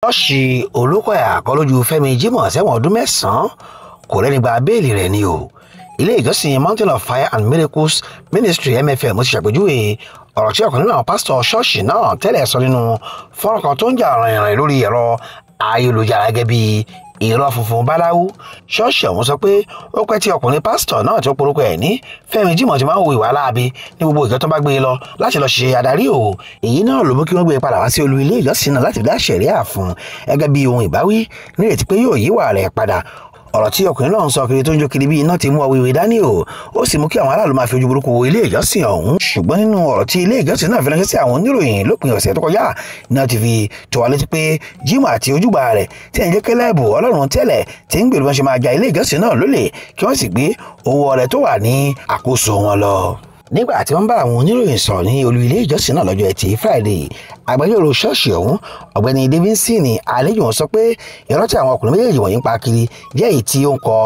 Ṣọ́ọ̀ṣì Olúkọ̀yà kọ́ lójú Fẹ́mi Jimoh sẹ́wọ̀n ọdún 9 kò rẹ́ni gba béèlì rẹ̀ ni o. Ilé ìjọsìn Mountain of Fire and Miracles Ministry MFM ti ṣàpèjúwe ọ̀rọ̀ tí ọ̀kan nínú àwọn pásítọ̀ ṣọ́ọ̀ṣì náà tẹ́lẹ̀ sọ nínú fọ́nrán kan tó ń jà rìnrìn lórí ẹ̀rọ ayélujára gẹ́gẹ́ bí irọ́ funfun báláwú. Ṣọ́ọ̀ṣì ọ̀hún sọ pé ó pẹ́ tí ọkùnrin pásítọ̀ náà tó porúkọ ẹ̀ ní Fẹ́mi Jimoh ti máa ń wo ìwà láabi ní gbogbo ìjọ tó bá gbé e lọ láti lọ ṣe adarí o. Èyí náà ló mú kí wọ́n gbé e padà wá sí olú ilé ìjọsìn náà láti dá ṣẹ̀ríà fún gẹ́gẹ́ bí ohun ìbáwí nírètí pé yóò yíwà rẹ̀ padà. Ọ̀rọ̀ tí ọkùnrin náà ń sọ kiri tó ń jó kiri bí iná ti mú ọwọ́ ìwé dání o, ó sì mú kí àwọn aráàlú máa fi ojú burúkú wo ilé ìjọsìn ọ̀hún. Ṣùgbọ́n nínú ọ̀rọ̀ tí ilé ìjọsìn náà fi ránṣẹ́ sí àwọn oníròyìn lópin ọ̀sẹ̀ tó kọjá náà ti fi tó wa létí pé Jimoh àti ojúgbà rẹ̀ tí ẹ̀ ń jẹ́ Kẹ́lẹ́bù Ọlọ́run tẹ́lẹ̀ tí ń gbèrú bọ́n ṣe máa ja ilé ìjọsìn náà lólè kí wọ́n sì gbé owó ọrẹ tó wà ní àkóso wọn lọ. Nígbà tí wọ́n bá àwọn oníròyìn sọ̀rọ̀ ní olú ilé ìjọsìn náà lọ́jọ́ Ẹtì Friday, agbẹjọ́rò ṣọ́ọ̀ṣì ọ̀hún ọ̀gbẹ́ni Davidson àlejò wọn sọ pé irọ́ tí àwọn ọkùnrin méjèèjì wọ̀nyí ń pa kiri jẹ́ èyí tí ó ń kọ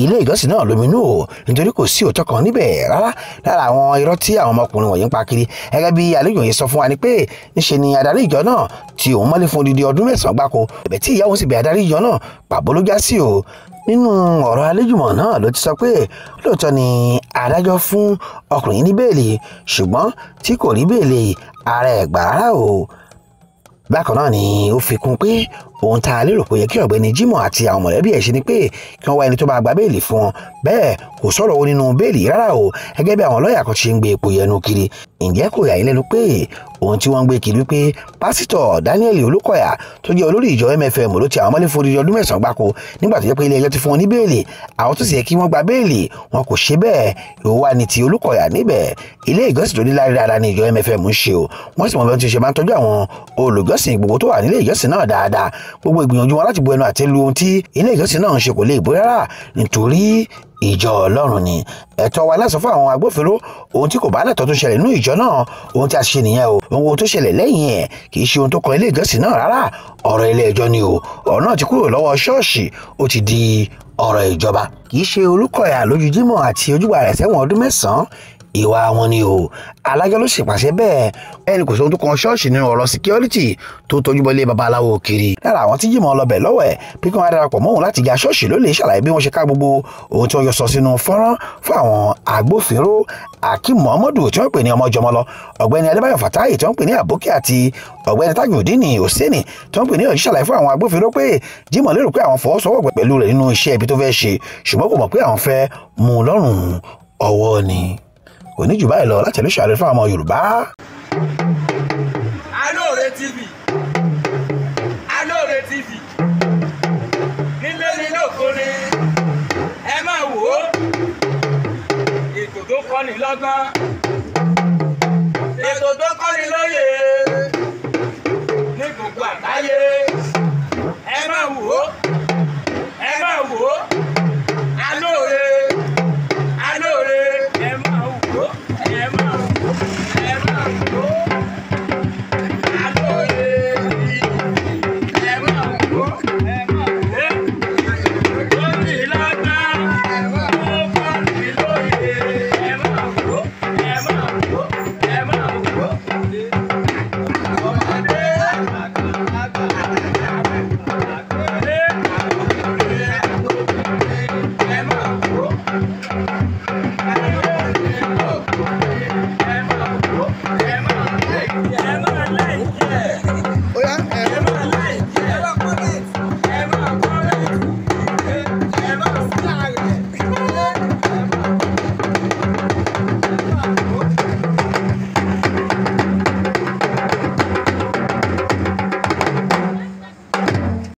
ilé ìjọsìn náà lóminú o, nítorí kò sí òótọ́ kan níbẹ̀ rárá lára àwọn irọ́ tí àwọn ọmọkùnrin wọ̀nyí ń pa kiri. Gẹ́gẹ́ bí àlejò yìí sọ fún wa ni pé níṣe ni adarí ìjọ náà tí òun mọ́lé fún odidi ọdún 9 gbáko, ẹ̀bẹ̀ tí ìyá òun sì bẹ̀ adarí ìjọ náà pàbó ló já sí o. Nínú ọ̀rọ̀ àlejùmọ̀ náà ló ti sọ pé lóòótọ́ ni adájọ́ fún ọkùnrin ní bẹ́ẹ̀lì, ṣùgbọ́n tí kò rí bẹ́ẹ̀lì ara ẹ̀ gbà rárá o. Bákan náà ni ó fi kún pé ohun tá a lérò pé ó yẹ kí ọ̀gbẹ́ni Jimoh àti àwọn mọ̀lẹ́bí ẹ̀ ṣe ni pé kí wọ́n wá ẹni tó bá gba béèlì fún wọn, bẹ́ẹ̀ kò sọ̀rọ̀ owó nínú béèlì rárá o, gẹ́gẹ́ bí àwọn lọ́ọ̀yà kan ṣe ń gbé epo yẹnu kiri. Ǹjẹ́ kò yà yín lẹ́nu pé ohun tí wọ́n ń gbé kiri wípé pásítọ̀ Daniel Olúkọ̀yà tó jẹ́ olórí ìjọ MFM ló ti àwọn mọ́lé fún odidi ọdún 9 gbáko nígbà tó jẹ́ pé ilé ẹjọ́ ti fún wọn ní béèlì, àwọn tó sì yẹ kí wọ́n gba béèlì wọn kò ṣe bẹ́ẹ̀. Ìwọ wà ní ti Olúkọ̀yà níbẹ̀. Ilé ìjọsìn tó ní lárí dáadáa ní ìjọ MFM ń ṣe o, wọ́n sì mọ bí wọ́n ti ṣe máa ń tọ́jú àwọn olùjọ́sìn gbogbo tó wà nílé ìjọsìn náà dáadáa. Gbogbo ìgbìyànjú wọn láti bu ẹnu àtẹ́ lu ohun tí ilé ìjọsìn náà ń ṣe kò lè bó rárá nítorí ìjọ Ọlọ́run ni. Ẹ̀tọ́ wa láti sọ fún àwọn agbófinró ohun tí kò bá lẹ́tọ̀ọ́ tó ṣẹlẹ̀ nínú ìjọ náà, ohun tí a ṣe nìyẹn o. Ohun tó ṣẹlẹ̀ lẹ́yìn ẹ̀ kì í ṣe ohun tó kan ilé ìjọsìn náà rárá, ọ̀rọ̀ ilé ẹjọ́ ni o. Ọ̀rọ̀ náà ti kúrò lọ́wọ́ ṣọ́ọ̀ṣì, ó ti di ọ̀rọ̀ ìjọba. Kì í ṣe Olúkọ̀yà lójú Jimoh àti ojúgbà rẹ̀ sẹ́wọ̀n ọdún 9, ìwà wọn ni o. Alájọ ló sì pàṣẹ bẹ́ẹ̀, ẹni kò sóhun tó kan ṣọ́ọ̀ṣì nínú ọ̀rọ̀ security tó tọ́jú bọ́lé babaláwo kiri. Lára àwọn tí Jimoh lọ bẹ̀ lọ́wọ́ ẹ̀ pé kí wọ́n darapọ̀ mọ́ òun láti ja ṣọ́ọ̀ṣì ló lè ṣàlàyé bí wọ́n ṣe ká gbogbo ohun tí wọ́n yọ sọ sínú fọ́nrán fún àwọn agbófinró. Akeem Muhammadu tí wọ́n pè ní ọmọjọmọlọ, ọ̀gbẹ́ni Adébáyọ̀ Fàtáì tí wọ́n pè ní Àbókí àti ọ̀gbẹ́ni Tajudeen Hosseini tí wọ́n pè ní ọ̀jí ṣàlàyé fún àwọn agbófinró pé Jimoh lérò pé àwọn fọwọ́sowọ́pọ̀ pẹ̀lú rẹ̀ nínú iṣẹ́ ibi tó fẹ́ ṣe, ṣùgbọ́n kò mọ̀ pé àwọn fẹ́ mú un lọ́rùn ọwọ́ ni. Kò ní jù báyìí lọ láti ẹlẹ́ṣọ̀ ààrẹ fún àwọn Yorùbá. Alóore TV, Alóore TV, nílé ní lóko ni ẹ máa wò ó, ètò tó kọ́ni lọ́gbọ́n.